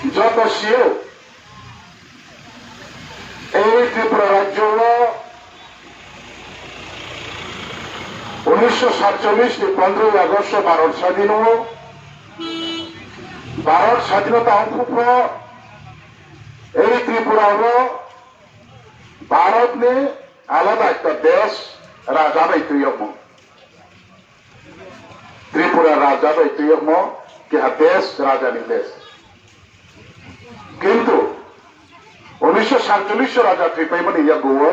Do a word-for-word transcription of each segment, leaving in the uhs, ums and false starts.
Joto si ou, ei Tripura rajyo wo উনিশশো সাতচল্লিশ ni পনেরোই August wo Bharat sadhin ou, Bharat sadhinota ongphuh pho, ei Tripura wo Bharat ni alada ekta desh raja bai tui yagmo. Tripura raja bai tui yagmo, keha desh, raja ni desh. Kintu উনিশশো সাতচল্লিশ raja thoipaimo ni yakgu wo,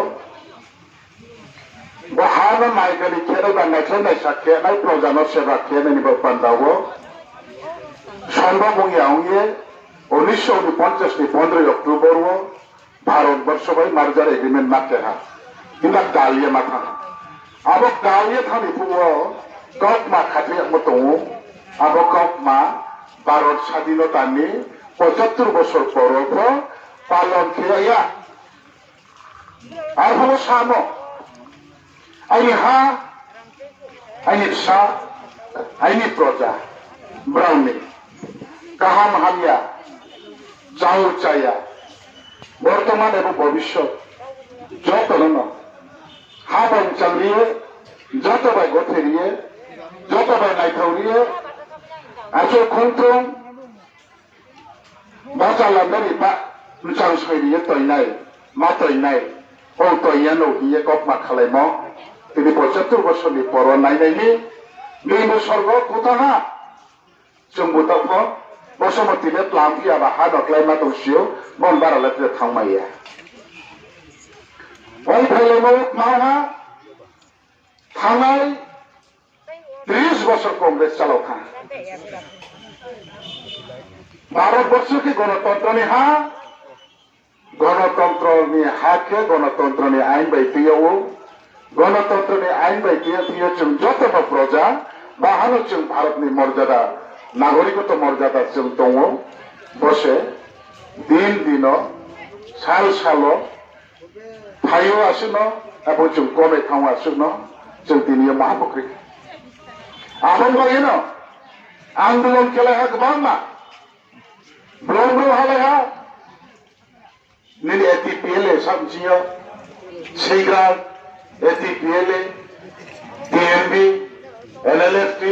bo ha no naikali khenai ba naikhlai naisa khenai, proja no seba khenai ni bo panda wo, sombhob ong ya ong ye, উনিশশো ঊনপঞ্চাশ ni পনেরোই October wo Bharat borso bai merger agreement ma khe ha. Himba dal ye ma thanng ha. Abo dal ye thanng ni phuh wo kautma khathoi yagmo tong ou. Abo kautma Bharat sadhinota ni পঁচাত্তর বছর পর wo pho palon khe ya ya. Arphuh wo samo, aini ha, aini bsa, aini proja, brao ni kaham hamya, chao chaya, bortoman ebo bobishyot, joto no no ha bai mchang ri ye, joto bai gothe ri ye, joto bai naithao ri ye, achouh khongthong, bahcha lamnari ba mchang soi ri ye toinai, ma toinai, o toi ya no hing ye kautma khalaimo, tini পঁচাত্তর বছর ni পর wo nainai ni, nini sorgo kutha ha, chungbu taoh pho, bo somo tini tlam phi ya ba ha no kláima tong si ou, bon bara le tre thanngmai ya. Oi phailaimo kma ha, thanngnai ত্রিশ বছর Congress chalao kha. Bharat বর্ষ khe গণতন্ত্র ni ha, গণতন্ত্র ni ha khe গণতন্ত্র ni ain bai tui yag ou, গণতন্ত্র ni ain bai tui yag thing yo chung joto no proja, ba ha no chung Bharat ni মর্যাদা, নাগরিকত্ব মর্যাদা chung tong ou, bo se din din o, sal sal o, phai ou asuh no, abo chung komai thanng ou asuh no, chung tini yo maha bo kri kha. Abo bai ye no, আন্দোলন khelai ha gbangma, blong blong halai ha, nini A T P L A samching yo, Singra, A T P L A, T M B, N L F T,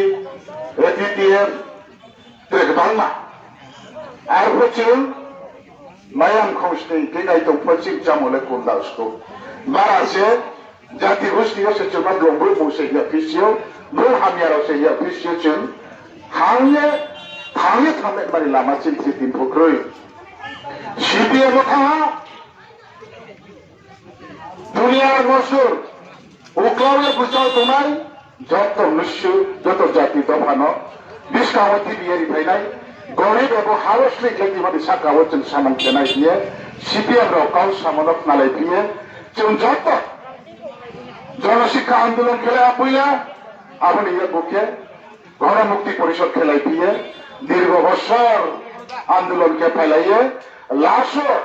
A T T F, tre gbangma. Arphuh chung mayam khongsni khe nai tong pho chini chámung le kumdao skou. Bara se jati gusti yo se chung no blong brouh mung se hing ya phi si ou, brouh hamya rao se hing ya phi si ou chung. Hang ye, thang ye thanngmai mani lama chini si tin pho kroi. C P M no thanng ha, Duniya mosur, uklau ye buchao tongnai, joto mnusu, joto jati dopha no, buskang wo thibi ye ri phainai, gorib abo ha wo sleing khe timo ni sahka wo chung samung khe nai hing ye, C P M rao kau samo no khnalai phi ye, chung joto, Jana Sikha Andolon khelai ha poila, abo ni yakgu khe, Gona Mukti Porishod khelai phi ye, dirgo bosor andolon khe phailai ye, last wo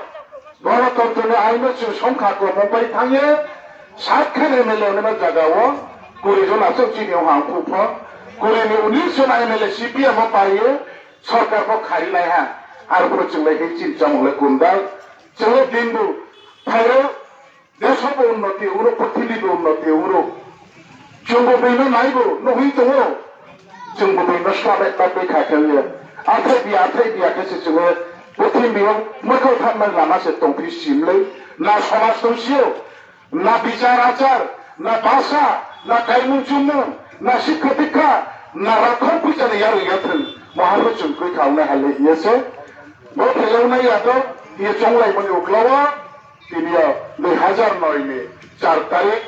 Gonotontro ni ain no chung songkha komung pai thanng ye, satkhan M L A ongnai ma zaga wo, kuri jon achouh chini ong ha ongphuh pho, kuri ni unis jon M L A C P M wo pai ye, sorkar pho khari nai ha, arphuh chung le hing chini chámung le kumdao, chung le dinbu, phai rao, Desh bo unnoti ong ro, purthimbi bo unnoti ong ro. Chungbu being no naibu, nuhoi tong ou. Chungbu being no slamai ta tui kha khe ye. Athai biya, athai biya khe se chung le purthimbi yo moikho thanngmani lama se tongphi sim le. Na somaj tong si ou, na bichar achar, na bhasha, na kaimung chumung, na sikha dikha, na rakhor puisa ni yarung yathung. Maha pho chung kroi kha ongnai ha le hing ye se. Bo khe yagnai ya to, ye chounglaimo ni uklau wo. Tini yo দুই হাজার নয় ni চার তারিখ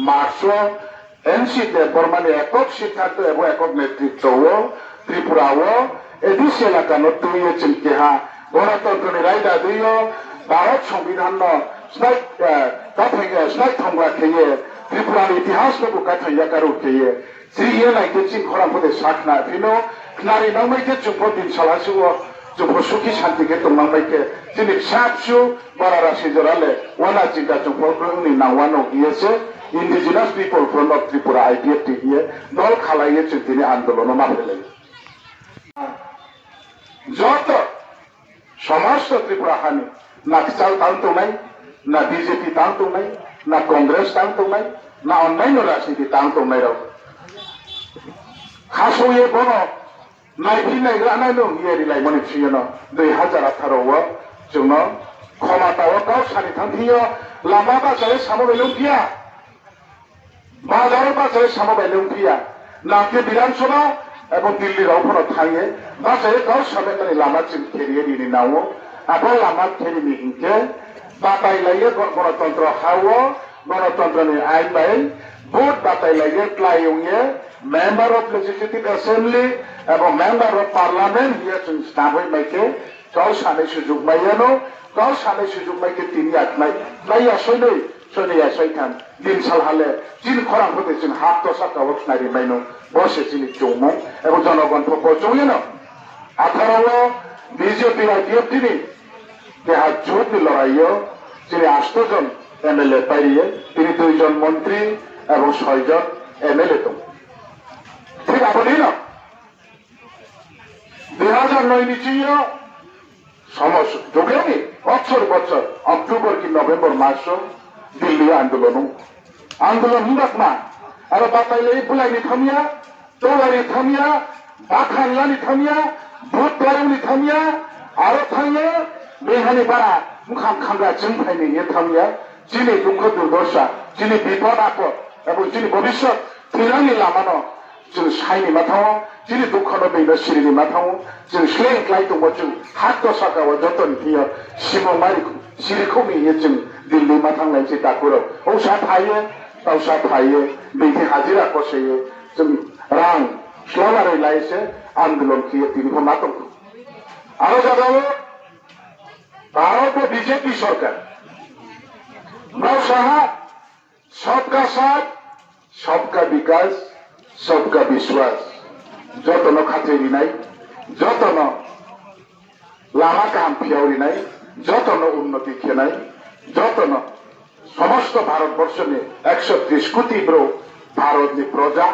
March wo N C Debbarma ni একক সিদ্ধান্ত এবং একক নেতৃত্ব wo Tripura wo A D C এলাকা no tui ye chung keha গণতন্ত্র ni raida dei yo Bharat Songbidhan no snai, eh, kathai, eh, snai thongla khe ye Tripura ni itihas no bo kathai yakaru khe ye Chri ye nai khe chini khorang pho de sa khna phi no, khnari nangmai khe chung pho din sal ha suh wo, chung pho sukhi santi khe tongnangmai khe, chini bsa bsu, bara rasi jora le, uana chingka chung pho brouh ni nang uanouh hing ye se, Indigenous People Front of Tripura, I P F T hing ye, dol khalai ye chung tini andolon no ma phailai. Joto, Somosto Tripura hani, na kchal tang tongnai, na B J P tang tongnai, na Congress tang tongnai, na onnaino rajniti tang tongnai rao khasouh ye bono naiphi naigra nai nung ye rilaimo ni thing yo no dui hazar atharo wo chung no khomata wo kau sani thang thing yo lama bahcha ye samo bai lungphi ya. Bazar wo bahcha ye samo bai lungphi ya. Nang khe Bidhan Sabha ebong Delhi rao pho no thang ye bahcha ye kau samani lama chung kheri ye rini nang ou. Abo lama kheri ni hing khe batailai ye go-, gonotontro ha wo, gonotontro ni ain bai vote batailai ye klái ong ye Member of Legislative Assembly ebong Member of Parliament hing ye chung snam hoih mai khe kau sanai sujuk mai ya no, kau sanai sujuk mai khe tini ya khnai, khnai ya soinoi, soinoi ya soitham, din sal ha le chini khorang pho de chung hapto saka wo khnari mai no, bo se chini chungmung, ebong jonogon pho bo chung ye no. Atharo wo B J P I P F T ni keha jut ni lorai yo chini asto jon M L A pairi ye, tini dui jon montri ebong soi jon M L A tong. Thik abo ni no dui hazar noi ni ching yo somoso jogeni bochor bochor October ki November mas o Delhi yo andolon ong. Andolon himba kma, aro batailai bulai ni thamya, tolai ni thamya, bakhan la ni thamya, vote klái ni thamya, aro thangya, beha ni bara mkhang khamra ching phai ni ye thamya, chini dukho durdosa, chini bipod apod, ebong chini bobisot thwinang ni lama no chung sai ni ma thanng ou, chini dukho no being no siri ni ma thanng ou, chung sleing klái tongmo chung hakto saka wo joto ni thing yo simung ma ri-, siri khouh ni hing ye chung Delhi ma thanng lai se takhu rao. Ongsa phai ye, tausa phai ye, being khe hajira kose ye, chung rang slama roi lai se andolon khe ye tini pho ma tong. Aro jaga wo Bharat bo B J P sorkar. Brao sa ha, सबका साथ, सबका विकास, सबका विश्वास। Joto no khathoi rinai, joto no lama kaham phiao rinai, joto no unnoti khenai, joto no somosto Bharat borsho ni eksho tris koti brouh Bharat ni proja,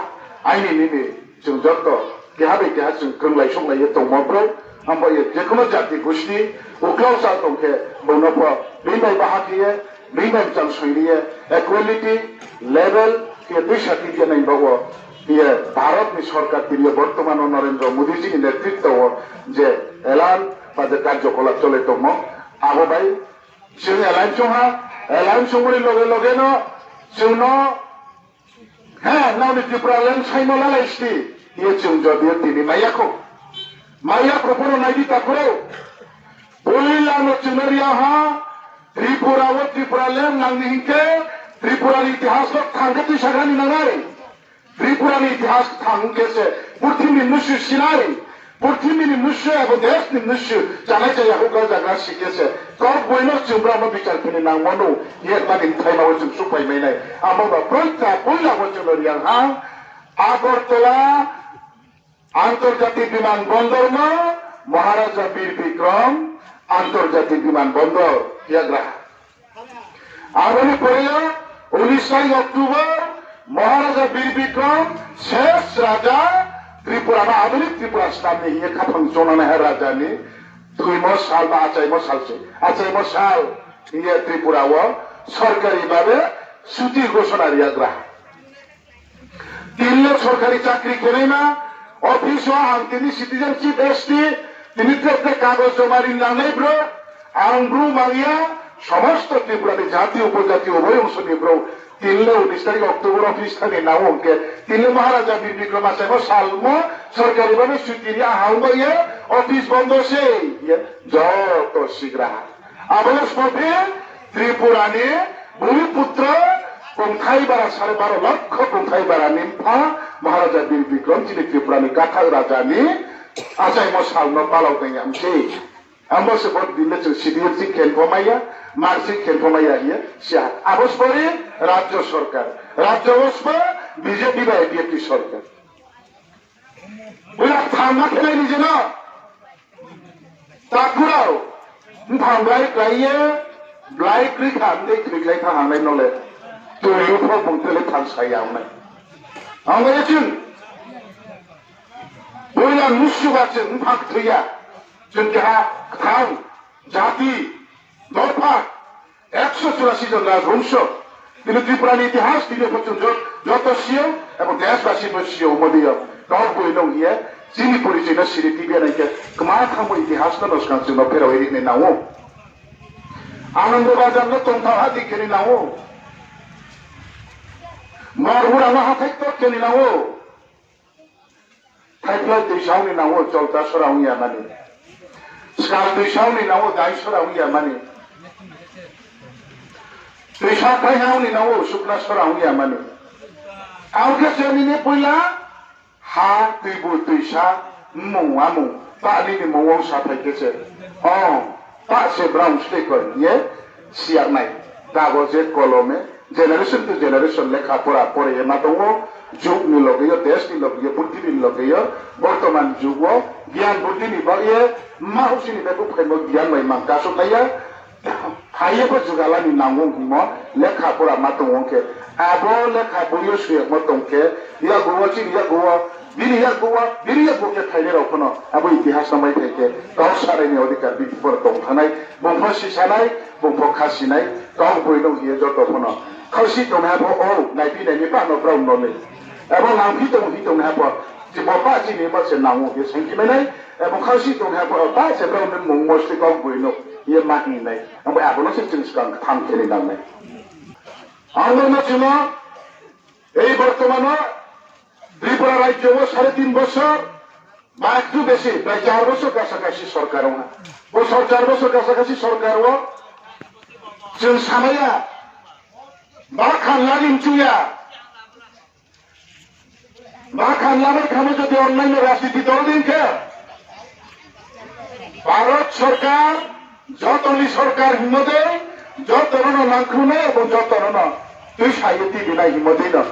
aini nini chung joto keha bai keha chung krunglai songlai ye tongmo brouh, abo ye jekono jati gusti uklau chal tong khe bung no pho bini bai baha khe ye, bini bai mchang soing ri ye, equality, level khe ye tuisa khe ye nai baoh wo ye Bharat ni sorkar tini yo bortoman o Narendra Modi ji ni netritto wo je elan ba je karjokolap chole tongmo, abo bai chung alliance ong ha, alliance ongmo ni loge loge no chung no He, nrao ni Tipraland saimo lalai sti, ye chung jodi yo tini maiya kho. Maiya kho pho no nai di takhu rao. Poila no chung no ri ya ha, Tripura wo Tipraland nang ni hing khe, Tripura ni itihas no kthang khe tuisa kha ni nangnai. Tripura ni itihas kthang khe se, purthimbi ni mnusu sinai. Purthimbi ni mnusu abo desh ni mnusu, chanai chaya houhgra jagra si khe se, kau boi no chung brao no bichar khe ni nangmo no, ye mani mthaima wo chung suhpai mai nai. Abo ba proita poila wo chung no ri ya ha, Agartala Antarjatik Biman Bondor no Maharaja Bir Bikram Antarjatik Biman Bondor yagra ha. Abo ni pore yo উনিশ তারিখ October Maharaja Bir Bikram, শেষ রাজা, Tripura no আধুনিক Tripura stam ni hing ye khaphang chongnanaiha raja ni thoimo sal ba achaimo sal se, achaimo sal hing ye Tripura wo sorkari babe chuti ghosona ri yagra ha. Tini le sorkari chakri khenaima, office wo ang tini citizenship S T, tini tre tre kagoj joma ri nangnai brouh, ang bru mangya, somosto Tripura ni jati upojati ubhoy ongso ni brouh, tini le উনিশ তারিখ October office thani nang ong khe, tini le Maharaja Bir Bikram achaimo salmo sorkari babe chuti ri aha ongba ye, office bondo se, ye, joto sigra ha. Abo no sophi Tripura ni Bhumiputro kongthai bara sare baro lokho kongthai bara ni mpha Maharaja Bir Bikram chini Tripura ni kathak raja ni achaimo sal no palao tong ya mse. Abo se bo din le chung C D F C khenpho maiya, marsi khenpho maiya hing ye siya. Abo sori rajyo sorkar, rajyo wo sbo B J P bai I P F T sorkar. Bera thanma khelai ni jeno. Takhu rao, mphang blai klái ye, blai kri kha, mdei kri klái thanng hangnai no le. Tui yo pho bung tele thanng sa ya ong nai. Ang bai ye chung. Boila mnusu ba chung mphang kthoi ya. Chung keha kthang. Jati, dopha, ekso churasi jon rajbongso. Tini Tripura ni itihas tini pho chung jot-, joto sio, ebong desbasi pho sio, omo dei yo. Tok boi no hing ye, chini porichoi no siri tibi ya nai khe, kma thangmo itihas no noskang chung no pherao ri nai nang ou. Anando Bazar no tongthao ha di khe ni nang ou. Morhura no hathái tor khe ni nang ou. Thaiphlai tuisao ni nang ou, cholta sora ong ya mani. Skal tuisao ni nang ou, dai sora ong ya mani. Tuisa thaihao ni nang ou, sukna sora ong ya mani. Ang khe se nini poila, ha, tuibu, tuisa, mmung, amung, pah nini mung wo sa phai khe se. O, pah se brown sticker hing ye, siyak nai. Dago je kolome, generation to generation lekha pora pore ye ma tong ou, jug ni loge yo, desh ni loge yo, purthimbi ni loge yo, bortoman jug wo, gyan buddhi ni baoh ye, mma houhsi ni baoh phaimo gyan bai mang kasouh nai ya, phai ye pho jugala ni nang ou hingmo, lekha pora ma tong ou khe, abo lekha boi yo suyakmo tong khe, yakgu wo chini yakgu wo, bini yakgu wo, bini yakgu khe phainai rao pho no, abo itihas no mai phai khe, kau sanai ni odhikar bini pho no tong thanai, bung pho sisanai, bung pho khasinai, kau boi no hing ye joto pho no. Khaosi tongnaiha pho, o, naiphi naini pah no brao no le. Abo nangphi tong, phi tongnaiha pho, je bo pah chini pah se nang ou hing ye saingphi mai nai, abo khaosi tongnaiha pho, o, pah se brao no mung mosli kau boi no hing ye ma hing nai. Abo, abo no se chini skang ktham khe ni nang nai. Abo no chini, ei bortoman no Tripura rajyo wo sare tin bosor, ba ekটু besi, prai char bosor kasakasi sorkar ong ha. Bosor char bosor kasakasi sorkar wo chung samai ya, ba khanla ni mchu ya, ba khanla bai khamo jodi onnaino rajniti dol ni khe, Bharot sorkar, joto ni sorkar hingmo dei, joto no nangkhruh nai ebong joto no tuisa ye tibi nai hingmo dei no.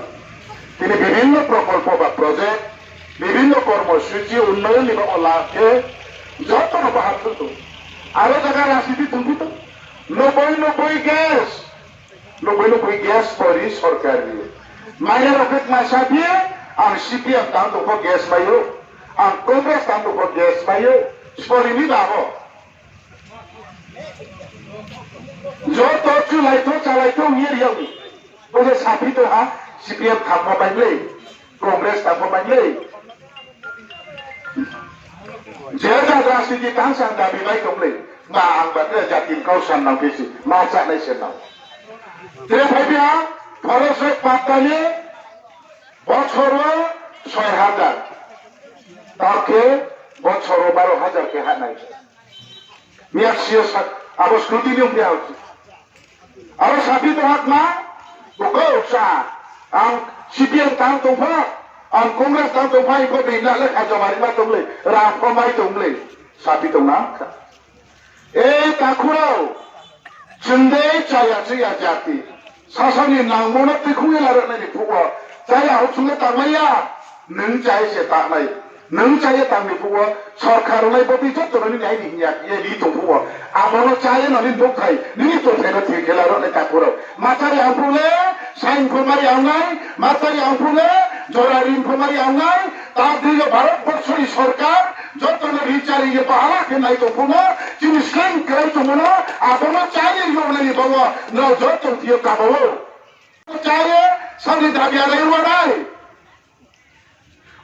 Tini bibhinno prokolpo ba project, bibhinno kormosuchi unnoyon ni baoh wo la khe, joto no bahar thung tong. Aro jaga rajniti thungphi tong. Noboi noboi gas, noboi noboi gas pori sorkar ni. Maina rao khe kma sa phi, ang C P M tang tong pho gas mai ou, ang Congress tang tong pho gas mai ou, spori ni ba bo. Joto chulai tho, chalai tho hing ye ri yag ni. Bo je saphi tong ha, C P M tang pho mai lei, Congress tang pho mai lei. Je ja rajniti tang sang dabi mai tong lei. Ma ang ba tre jati ni kau san nang phi si, ma chánai se nang. Tre phai phi ha, khorosrek patta ni, bochor wo soi hajar. Tao khe bochor wo baro hajar khe ha nai. Miyak siyo sa-, abo scrutiny ong phi ha. Aro saphi tong ha kma, bo kau sa, ang C P M tang tong pho, ang Congress tang tong pho, ang pho bini le kha joma rima tong lei, rang pho mai tong lei, saphi tong na kha. Ei takhu rao, chung dei chaya chuya jati, sasao ni nangmo no tuikhouh ye laruh nai ni phuh wo, chaya houh chung le tangmai ya, nung chaya se tangnai. Nung chaya tang ni phuh wo, sorkar rao nai bo tei joto no nini aini hing ya, ye ri tong phuh wo. Abo no chaya no nini bukthai, nini tongthai no thir khe laruh nai takhu rao. Ma chari ang phuh le, saing pho mari ang nai, ma chari ang phuh le, jora rin pho mari ang nai, ta dei yo Bharat borsho ni sorkar, joto no ri chari ye bahala khe nai tong phuh no, chini sleing krai tongmo no, abo no chaya ri nai ni baoh wo, nrao joto thio kabo ou. Chaya, sani dabi ya nai rwa nai.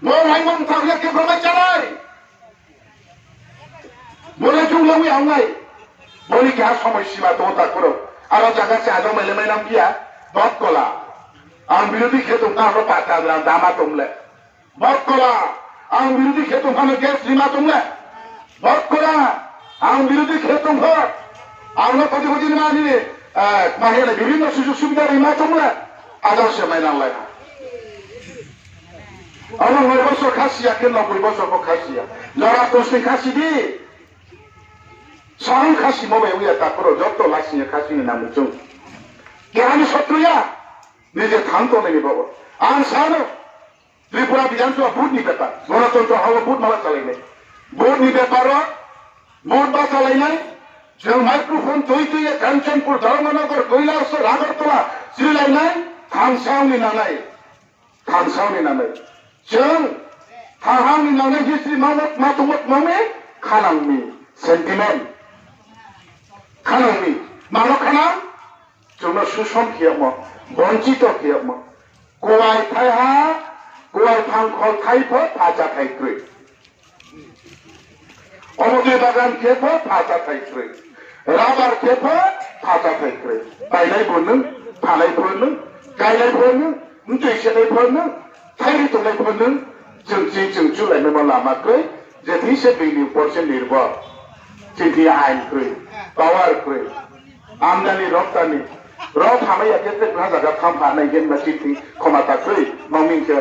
Bo laimung thang ya khe bo mai chánai. Bo le chung le wi ang nai. Bo ni keha somoi sima tong takhu rao. Aro jaga se ajak mai le mai nang phi ya. Bot kola. Ang birodhi khe tong na ro pata dama tong le. Bot kola. Ang birodhi khe tong phano gas rima tong le. Bot kola. Ang birodhi khe tong pho. Ang no koti koti rima ni, eh, ma hing le bibhinno sujog subida rima tong le. Ajak se mai nang lai. Abo noi bosor khasi ya khe noboi bosor pho khasi ya. Jora tusni khasi di. Sarung khasi mo bai wi ya takhu rao joto lasing ya khasi ni nang mung chung. Keha ni sotru ya. Nije thang tongnai ni baoh wo. Ang sa no. Tripura Bidhan Sabha vote ni bepar. Gonotontro ha wo vote ma bachalai nai. Vote ni bepar wo. Vote bachalai nai. Chung microphone tui tui ye Kanchanpur, Dharmanagar, Kailasahar, Agartala, chrilai nai. Thansa ong ni nangnai. Thansa ong ni nangnai. Chung thansa ong ni nangnai history ma, ma, ma tongmo, ma mi, khanang mi, sentiment. Khanang mi, mano khanang, chung no susom khe yagmo, bonchito khe yagmo. Kuwai thaiha, kuwai phang kholthai pho phacha thai kroi. Omo tui bagan khe pho phacha thai kroi. Rabar khe pho phacha thai kroi. Painai pho nung, phanai pho nung, kainai pho nung, mtui senai pho nung, thairi tongnai pho nung, chung chi chung chulaimai mo lama kroi, je thing se bini upor se nirbhor. Chini thing ain kroi, power kroi. Amdani, rok tani, rok thamai ya khe tei ha jaga tham pha nai gen ma chini thing khomata kroi, mangmi khe,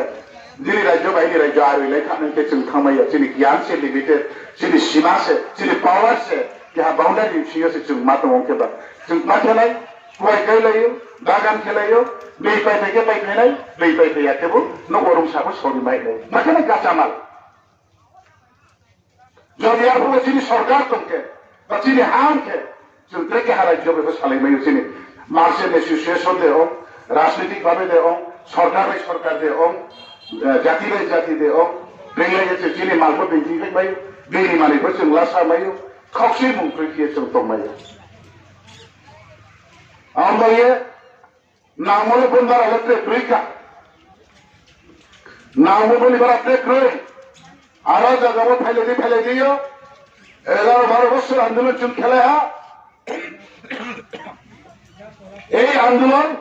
jini rajyo bai ni rajyo aroi lai thanai khe chung thanngmai ya, chini giyan se limited, chini sima se, chini power se, keha boundary ni bsing yo se chung ma tong ong khe ba. Chung ma khe nai, kuwai khe lai ou, bagan khe lai ou, bini paithai khe paithai nai, bini paithai ya khe bo, nouh wo rungsa pho sori mai nai. Ma khe nai kachamal. Jodi arphuh chini sorkar tong khe, ba chini ha ong khe, chung tre keha rajyo bai pho salai mai ou chini. Merchant association de ong, rajnitik babe de ong, sorkar bai sorkar de ong, eh, jati bai jati de ong, bengla ye chini mal pho bini thing phai mai ou, bini manoi pho chung lasa mai ou, khaukchimung kroi khe chung tong mai ou. Abo ye, nangmo le boni bara le tre kroi kha. Nangmo boni bara tre kroi. Aro jaga wo phailai di, phailai di yo. Egaro baro bosor andolon chung khelai ha. Ei andolon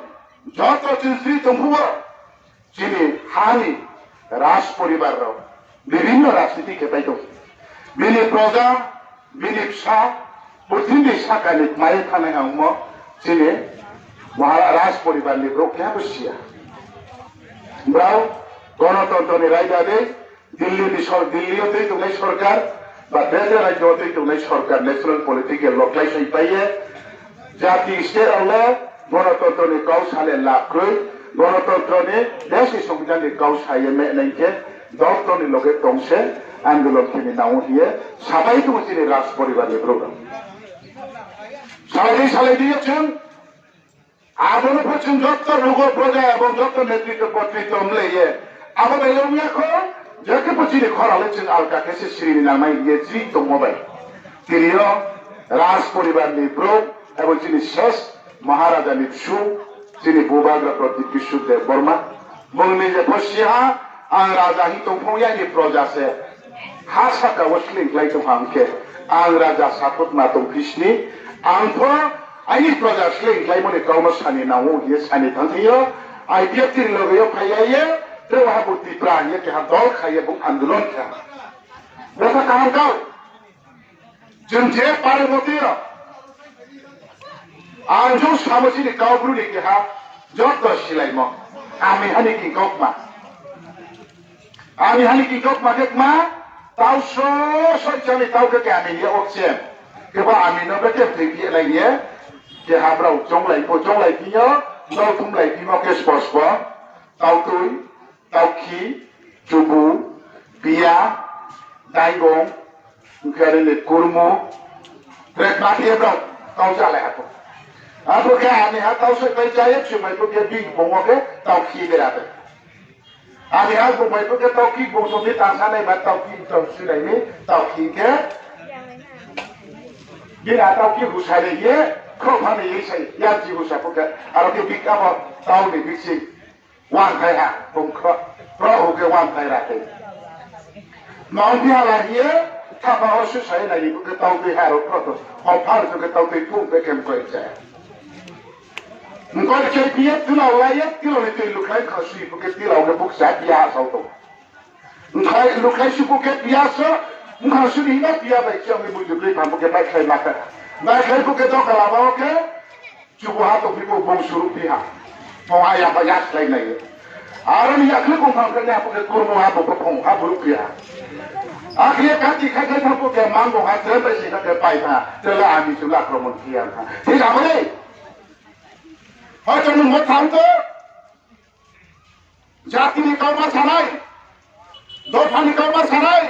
joto chini sri tongphuh wo chini ha ni raj poribar rao bibhinno rajniti khe pai tong. Bini proja, bini bsa, purthimbi saka ni kmai ye thanai hangmo chini Mahara-, raj poribar ni brouh khe bo si ya. Brao gonotontro ni raida dei, Dilli ni sor-, Dilli yo tui tongnai sorkar, ba tre tre rajyo wo tui tongnai sorkar, national political lo kláisoi pai ye, jati state rao le gonotontro ni kau sa le lab kroi, gonotontro ni desh ni songbidhan ni kau sa ye mehnai khe, doptor ni loge tong se, andolon khe ni nang ou hing ye, sapai tong ou chini raj poribar ni brouh rao. Salai di, salai di yo chung, abo no pho chung joto rugo proja ebong joto netritwo potritwo mlei ye. Abo bai le ong ya kho, je khe pho chini khorang le chung alka khe se siri ni nangnai hing ye chri tongmo bai. Tini yo raj poribar ni brouh, ebong chini ses Maharaja ni bsu, chini bubagra Pradip Kishore Debbarma. Bung ni je pho si ha, ang raja hing tong phung ya ni proja se. Ha saka wo sleing klái tong ha hing khe, ang raja sakhutma tong phi sni, ang pho aini proja sleing kláimo ni kau no sani nang ou hing ye sani thanng thing yo, I P F T ni loge yo phai ya ye, tre waha bo Tipra hing ye keha dol khai ye bung andolon khe. Besa kaham kau. Chung je pare moti yo. Ang jong samo chini kau bru ni keha joto silaimo. Ami hani kingkokma. Ani hani kingkokma khe kma, tau so, so chani tau khe, khe ami ni oxygen. Khe ba ami no be khe thoi phi nai ye, khe ha brao chonglai pho, chonglai phi yo, brao thumlai phi mo khe spo spo, tau tui, tau khi, chubu, pia, daigong, Hing khe are ni kurmo, tre kma khe brao tau chalai ha pho. Abo khe ani ha tau soi pai chá ye, chu bai pho khe bini bung wo khe tau khi bera bai. Ani ha bung bai pho khe tau khi bung song ni tang sa nai ba tau khi tau si nai ni tau khi khe. Bini ha tau khi hu sa nai ye, khro pha ni ye sai, ya ji hu sa pho khe, aro khe bik abo tau ni bik si. Wan khai ha, bung khro, khro hu khe wan khai ra khe. Nong biha la ye, thapa o su sai nai ni bu khe tau tui ha ro khro to, ho phar su khe tau tui phung khe kem koi cha. Mkoi khe biye tila la ye, tila ni tui lukhai kha sui bu khe tila khe buk sa biya sao to. Mkoi lukhai su bu khe biya so, mkha su ni na biya bai chang ni bu ju khe pam bu khe bai khai ma kha. Bai khai bu khe to kala ba khe, Chubu ha tongphi bo bung suruh phi ha. Bung ha ya pha ya slái nai ye. Aro ni yakhle bung phang khe ya pho khe kurmo ha bo pho phung ha buruh phi ha. Akhe ye kati khai khai tha pho khe mang bung ha tre bai si kha khe pai tha. Tre la ani chu la kromon phi ya tha. Thik abo le. Hoito nung bo thang to. Jati ni kauma sanai, dopha ni kauma sanai,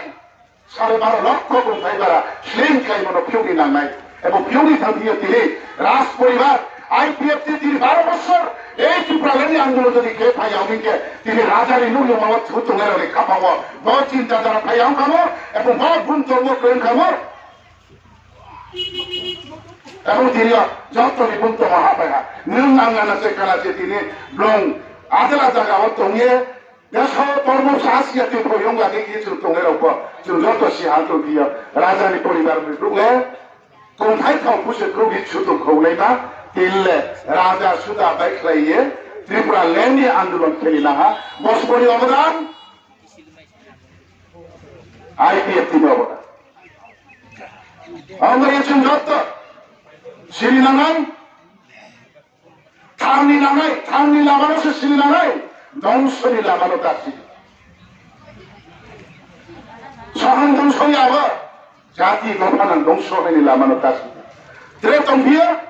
sare baro lokho bung phai bara, sleing khlaimo no phiouh ni nangnai. Ebo phiouh ni thang thing yo tini, raj poribar, I P F T tini baro bosor, ei Tipraland ni andolon jodi khe phai ya hing khe, tini raja ni nuh yoma wo thu tongnai rao ni khaphang wo, bo chinta dhara phai ya ong kha mo, ebo bo bung tongmo kroi ong kha mo. Abo tini yo joto ni bung tongmo ha pai ha. Nung ang nana se kana se tini blong adela zaga wo tong ye, deso tormo sa si ya tui pho yong ga di khe chung tongnai rao pho. Chung joto si ha tong di yo. Raja ni poribar ni brouh le kongthai thao puse krubi chu tong khou nai ma. Tini le raja suda bai khlai ye Tripura land ni andolon kheli na ha. Bosmoni obodan, I P F T ni obodan. Ang bai ye chung joto siri nangnai. Thang ni nangnai, thang ni lama no se siri nangnai. Dongso ni lama no ta siri. Sohang dongso ya bo. Jati dopha nang dongso ni lama no ta siri. Tre tong phi ya.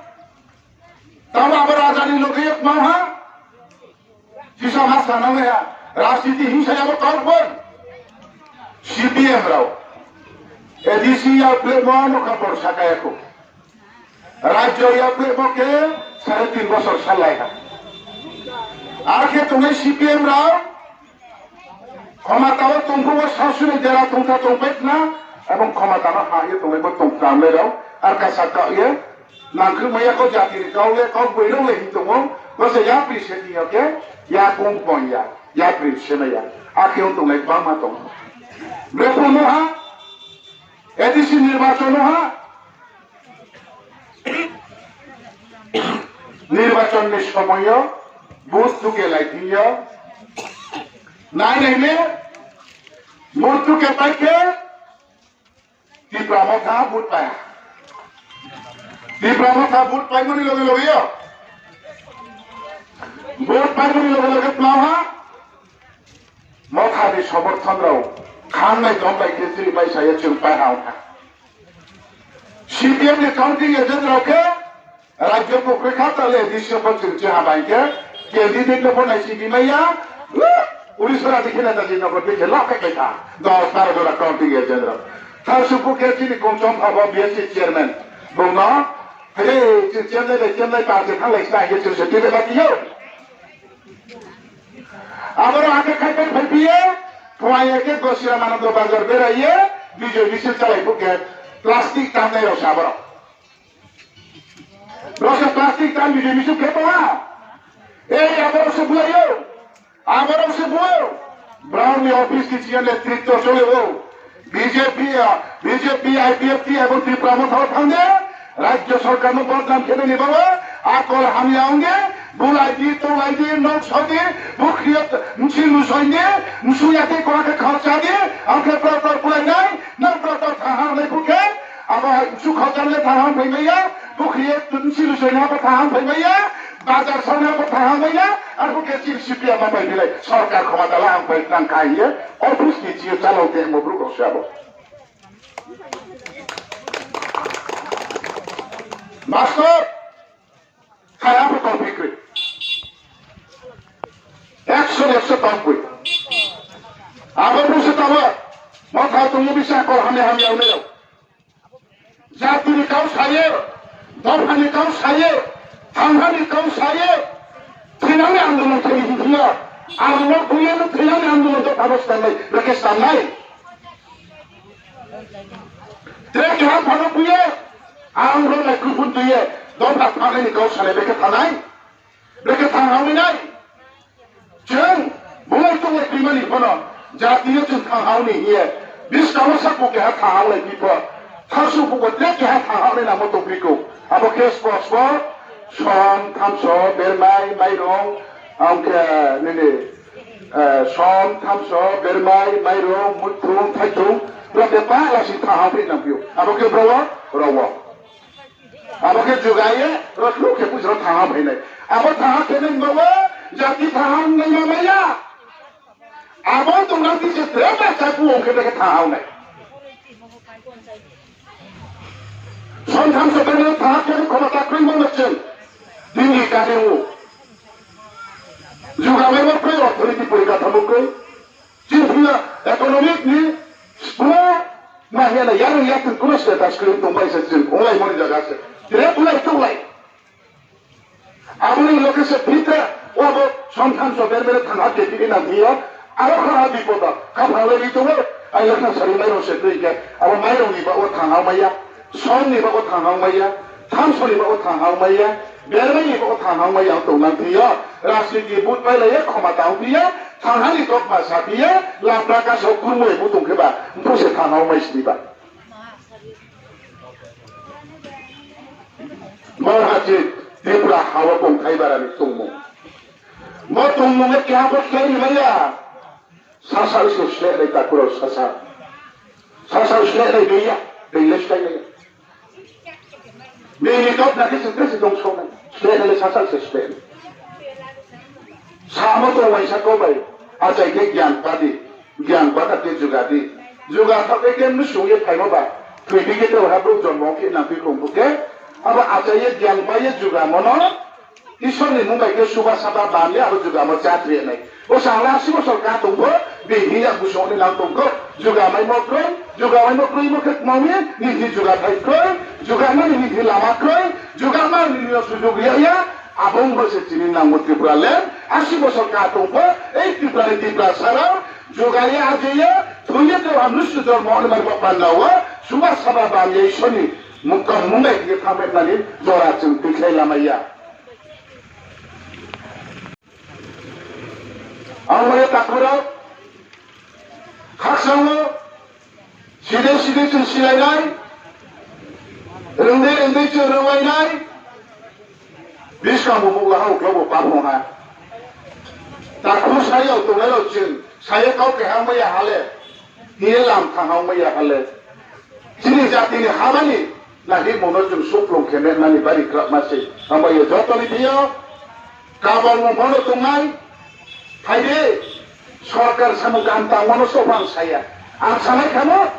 Tamo abo raja ni loge ye kma ha. Sisa ma sa nang ya. Rajniti hingsa ya bo kau bo. C P M rao A D C ya plemo no kapor saka ya kho. Rajyo ya plemo khe sare tin bosor salai ha. Ar khe tongnai C P M rao khomata wo tong phuh wo sasuni dera tongtha tongpai khna, ebong khomata no ha ye tongnai bo tongthamlai rao, ar kasa kau ye, nangkhruhmai ya kho jati ni kau le, kau boi rao le hing tong ou, bo se yapri se ni yo khe, yakung pon ya, yapri se mai ya, akhe ong tongnai bangma tong. Brephuh no ha, A D C nirbachon no ha, nirbachon ni somoi yo vote tuke lai thing yo. Nai nai le, vote tuke pai khe, Tipra Motha vote pai ha. Tipra Motha vote paimo ni loge loge yo. Vote paimo ni loge loge pla ha. Motha ni somorthon rao khangnai dom bai khe chiri pai sa ye chung pai ha ong kha. C P M ni counting agent rao khe rajyo pho kroi kha, ta le A D C pho chung chi ha bai khe candidate no pho nai si bi mai ya. Urisora di khe Netaji Nagar di khe la khe bai kha. Dos baro jora counting agent rao. Tharsuphu khe chini Kongchom pha bo B S C chairman. Bung no, hai, chini chairman bai chairman party thannglai sna ye chung se tini ba ti yo. Aboro akhe khai pai phai phi ye, phuaing ye khe Gosiram Anando Bazar berai ye, Bijoy misil chalai phuh khe plastic tamnai rao se aboro. Rao se plastic tam Bijoy misil khe tong ha. Ei, aboro se bulai ou. Aboro se bu ou. Brao ni office ni chini yo netritwo chole ou. B J P, ah, B J P, I P F T ebong Tipra Motha wo thanng de, rajyo sorkar no bodnam khe nai ni baoh wo, akol hamya ong ye, bulai di, tolai di, nok so di, bukhri yo msi lusoi di, msu ya khe koa khe khorcha di, ang khe brao brao bulai nai, nang brao brao thang ha nai phuh khe, abo msu khorcha le thang ha phai mai ya, bukhri ye msi lusoi na pho thang ha phai mai ya, bazar saona pho thang ha mai ya, arphuh khe chini C P M ma pai bilai, sorkar khomata la ang pai nang kha hing ye, office ni chini yo chalao tongmo brouh rao se abo. Master, kaya pho tongphi kroi. Ekso, ekso tongphi. Abo brouh se tamo, Motha tong ye bisa kol hamya hamya ongnai rao. Jati ni kau sa ye, dopha ni kau sa ye, thangha ni kau sa ye, thwinang ni andolon khe ni hing yo, andolon khe ye no thwinang ni andolon dopha no stamnai, brekhe stamnai. Tre keha phano bui ye, ang rao nai kuphun tui ye, dopha thangnai ni kau sanai brekhe thanai, brekhe thang ha ong nai. Chung, bulai tonglai tuimani phano, jati yo chung thang ha ong ni hing ye, buskang wo saku keha thang ha ong lai phi pho, thasu phuh wo tre keha thang ha ong nai nangmo tongphi kou. Abo khe spo spo, som, thamso, bermai, mairong, ang khe nini, eh, som, thamso, bermai, mairong, muitrung, thaitrung, brao khe pala si thang ha ong phi nang phi ou. Abo khe brao wo, rao wo. Abo khe juga ye, rao khruh khe busi rao thang ha phai nai. Abo thang ha khe nai ba wo, jati thang ha ong nai ma mai ya. Abo tong nang ti se tre ba sa bu ong khe brekhe thang ha ong nai. Som, thamso, bermai thang ha khe khomota kroi ma no chung. Dini kari ou. Juga mai wo kroi, orthonoiti porikatamo kroi. Chini phi ya economic ni school ma hing ya na yarung yathing kuno status kroi tong bai se chung onglai moni jaga se. Tre bulai tonglai. Abo ni loge se phi tre, o abo som, thamso, bermai thang ha khe phi nang phi yo. Aro kha ha bipod, khaphang lai ri tong ou. Ai le kha sari mairong se kroi khe. Abo mairong ni ba wo thang ha mai ya. Som ni ba wo thang ha mai ya. Thamsoni bo thang hang mai ya, bermai ni bo thang hang mai ya tong nang phi yo, rajniti but pai lai ya, khoma tang phi ya, thang hani kok ma sa phi ya, lapra ka sok kurmo bo tong khe ba, bo se thang hang mai sini ba. Bo ha chi Tripura ha wo kongthai bara ni tongmo. Bo tongmo ne keha bo khe ni mai ya. Sasa se sleh nai takhu rao sasa. Sasa sleh nai dei ya, dei le sleh nai ya. Bini kau na khe se khe se dong so nai. Sleh nai le sasa se sleh nai. Samo tong waisa kau bai. Achai khe gyan pa di. Gyan pa kha khe juga di. Juga tha khe khe msung ye phaimo ba. Thoi di khe tei ha brouh jonmo khe nang phi kong bu khe. Abo achai ye gyan pa ye jugamo no. Isor ni mung bai khe suba saba bam ye abo jugamo chá tre nai. Bo sa ang le asi bosor ka tong pho, bini ya busong ni nang tong kho. Jugamaimo kroi, jugamaimo kroimo khe kmang ye, nini jugathai kroi, jugamani nini lama kroi, jugamani nini sujug ya ya, abo ong bo se chini nangmo Tripura land, asi bosor ka tong pho, ei Tripura ni Tiprasa rao, juga ye aje ye, thoi ye tei ha mnusu jormo ni mani bo panda wo, suba saba bam ye Isor ni mung kau mung bai khe thanngmai nani jora chung tuikhlai lamai ya. Ang bai takhu rao, khakchang wo, side side chung silai nai, rungdei rungdei chung rungwai nai, buskang bo mugla ha uklau bo pa phong ha. Takhu sa yag tongnai rao chung, sa ye kau keha mai ya ha le, hing ye lam thang ha mai ya ha le. Chini jati ni ha mani, na hingmo no chung suplung khe me nani bari krakma se. Ang bai ye joto ni thing yo, kabang mung pho no tongnai, phai di, sorkar samung kaham tangmo no sophang sa ya. Ang sanai khamo,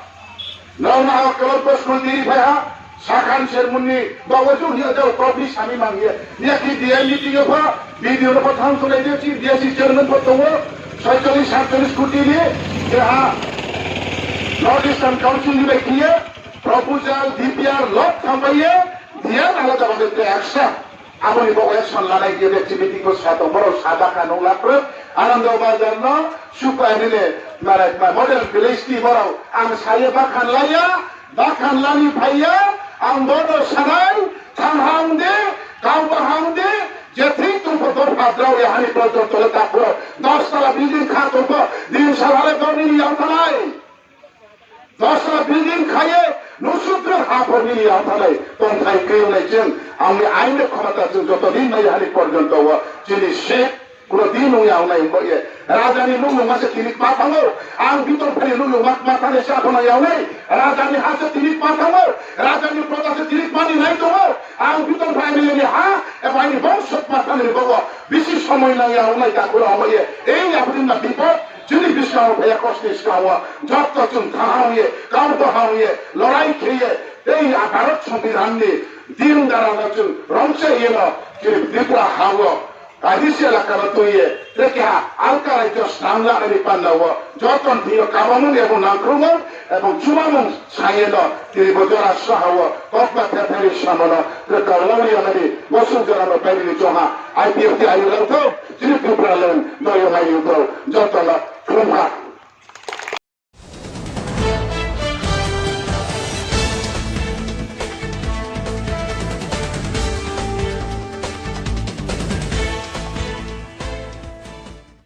nrao na ha Colombo school diri phai ha, sakhan sermon ni baoh wo chung hing ya jao, kau phi sami mang ye. Niya ki D M meeting yo pho, B D O no pho thanng tonglai di, chini D S C chairman pho tong ou, soicholish satcholish koti ni, keha North Eastern Council ni bai khe ye, proposal, D P R, lot thanngpai ye, D M alada bade te accept. Abo ni bo action lanai khe activity ko sa tong, borao sa bakha nung laproi, Anando Bazar no, supa nini, mara, ma, model village ti borao, ang sa ye bakhan la ya, bakhan lani phai ya, ang bono sanai, thang hang di, kau ba hang di, je thing tong pho dopha drao ya hani project tole takhu rao, dos tala building kha tong pho, din sal ha le dorni ni yang thanai. Dos tala building kha ye, nusudra ha pho nini yang thanai, tongthai khe nai chung, ang ni ain ni khomota chung joto din nai hani porjonto wo, chini se, kuno din nung yang nai bo ye. Raja ni nuh nungma se tini kma thanng ou, ang bitor phai ni nuh nungma kma thanng nai se abo nang yang nai, raja ni ha se tini kma thanng ou, raja ni proja se tini kma ni nai tong ou, ang bitor phai ni ha, eba aini bongso kma thanng ni bo wo, bisi somoi nang yang nai takhu rao bo ye, ei abo din na bipod, Chini buskang wo phai ya, kosto ni skang wo, joto chung thang hang ye, kau bo hang ye, lorai khe ye, tei a Bharat Songbidan ni din dara no chung rongcha ye no, chini Tripura ha wo, kahi se elaka no tui ye, tei keha alka rajyo snam lanai ni panda wo, joto ni thing yo kabamung ebong nangkhrumung, ebong chumamung sa ye no, tini bo jora sraha wo, kokma thetheri samo no, tei kau lori ya nani, bo sung jora no pai ni chongha, I P F T ayu lang thou, chini Tripura land, doyo ayu thou, joto no, Khumkha